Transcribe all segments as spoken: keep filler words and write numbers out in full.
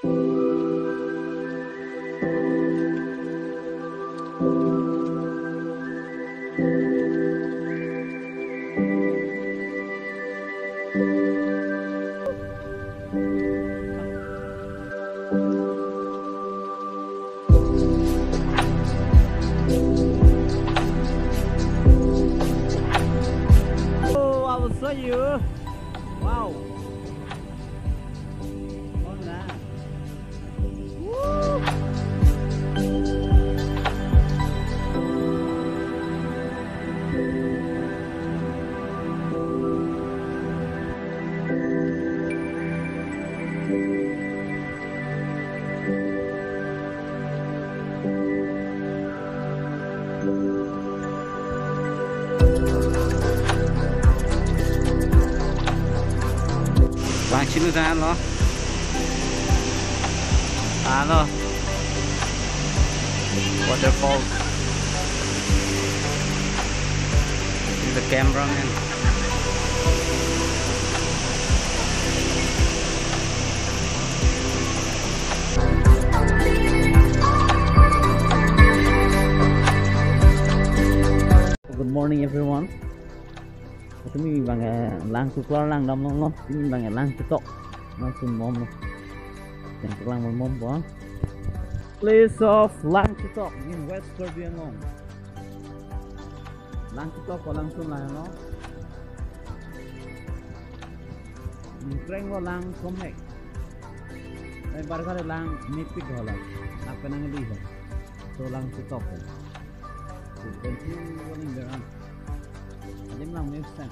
Oh, I will show you. Wow. Oh, nice. Woo. Langchinu dan lo. Ano. Waterfall. The cameraman. Good morning, everyone. Tumi bang, eh, Langchuklar langdam longlo. Tumi bang, eh, Langchitok. Langsun mom lo. Langchitok lang mom po. Place of Langchitok in West Karbi Anglong. Langchitok ko Langsun lang lo. Kreng lo lang komhek. Ai barga lang mepik hola. Apa nang di ho. So Langchitok ho. So continue running around. Adim lang mepik.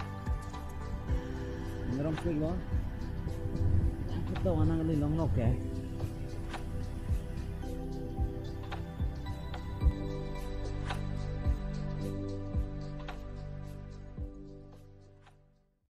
Ngerom pik lo. Langchitok anang li long lo ke.